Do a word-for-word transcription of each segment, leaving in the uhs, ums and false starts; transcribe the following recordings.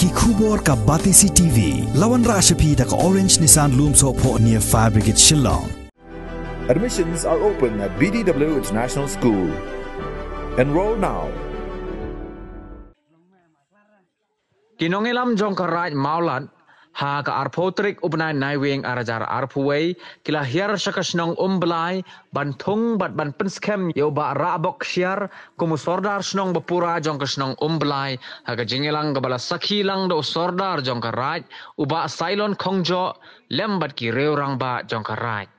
Ki khubor ka Batesi T V, la wanrah sha phi da ka Orange Nissan Lumsohphoh near Fire Brigade Shillong. Admissions are open at B D W International School. Enroll now. Ki nongïalam jong ka Raid Mawlad, ha ka arphew tarik u bnai Naiwieng ar hajar arphew wei, ki la hiar sha ka shnong Umblai, ban thung bad ban pynskhem ïa u Bah Rahbok Ksiar, kum u Sordar Shnong bapura jong ka shnong Umblai, ha ka jingïalang kaba la sakhi lang da u Sordar jong ka Raid, u Bah Sailon Khongjoh, lem bad ki riew rangbah jong ka Raid.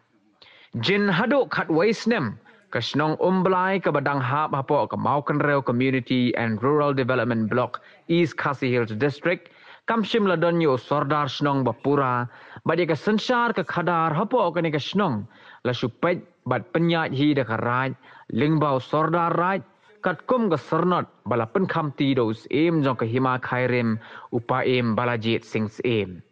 Jin haduh khatwei snem, ka shnong Umblai kaba dang hap hapoh ka Mawkynrew Community and Rural Development Block, East Khasi Hills District, kam shym la don ïa u Sordar Shnong bapura, bad ïa ka synshar ka khadar hapoh kane ka shnong, la shu peit bad pynïaid hi da ka Raid, lyngba u Sordar Raid, katkum ka syrnod ba la pynkhamti da u Syiem jong ka Hima Khairim, u Paiem Balajied Singh Syiem.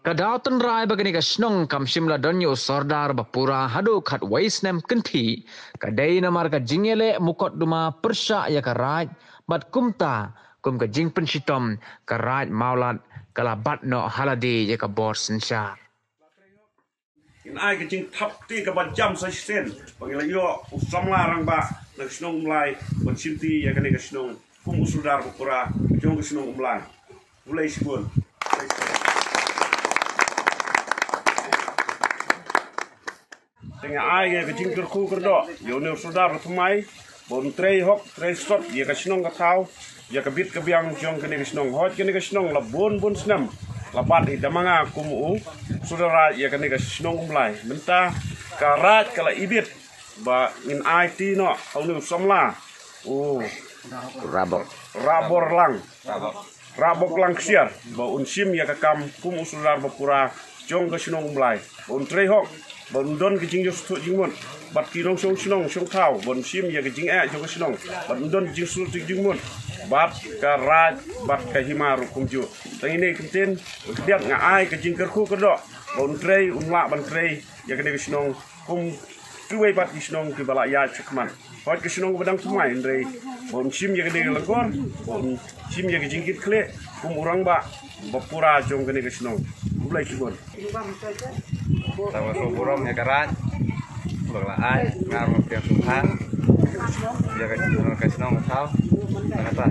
Ka daw tynrai ba kane ka shnong kam shym la don ïa u Sordar bapura haduh khatwei snem kynthih, ka dei namar ka jingïaleh mukotduma pyrshah ïa ka Raid, bad kumta, kum ka jingpynshitom, ka Raid Mawlad, ka la bat noh ha lade ïa ka bor synshar. Ngin ai ka jingthap kti kaba jam sa shisien ba ngi la ïoh u samla rangbah na ka shnong Umblai ban shimti ïa kane ka shnong kum u Sordar bapura jong ka shnong Umblai. Khublei shibun. Te nga ai ïa ka jingkyrkhu kyrdoh ïa une u Sordar ba thymmai ba un trei hok trei sot ïa ka shnong ka thaw, ïa ka bit ka biang jong kane ka shnong. Hooid, kane ka shnong la bun bun snem la bat hi da ma nga kum u Sordar ïa kane ka shnong Umblai. Mynta ka Raid ka la ibit ba ngin ai kti noh ha une u samla, u Rahbok, Rahbor Lang, Rahbok Lang Ksiar, ba un shim ïa ka kam kum u Sordar bapura jong ka shnong Umblai, ba un trei hok, ba un don ka jingïasngewthuh jingmut bad ki nongshong shnong shong thaw, ba un shim ïa ka jingeh jong ka shnong, ba un don ka jingsngewthuh jingmut bad ka Raid bad ka Hima ruh kumjuh. Tang ine i kyntien, khyndiat nga ai ka jingkyrkhu kyrdoh ba un trei, un lah ban trei ïa kane ka shnong kum kiwei pat ki shnong kiba la ïaid shakhmat. Hooid, ka shnong ba dang thymmai, hynrei ba un shim ïa kane ka lyngkor, ba un shim ïa ka jingkitkhlieh kum u rangbah bapura jong kane ka shnong. Khublei shibun. Tang ba sngewburom ïa ka Raid ba la ai, nga ruh nga pdiang sngewbha ïa ka shnong ka thaw. Tang kata.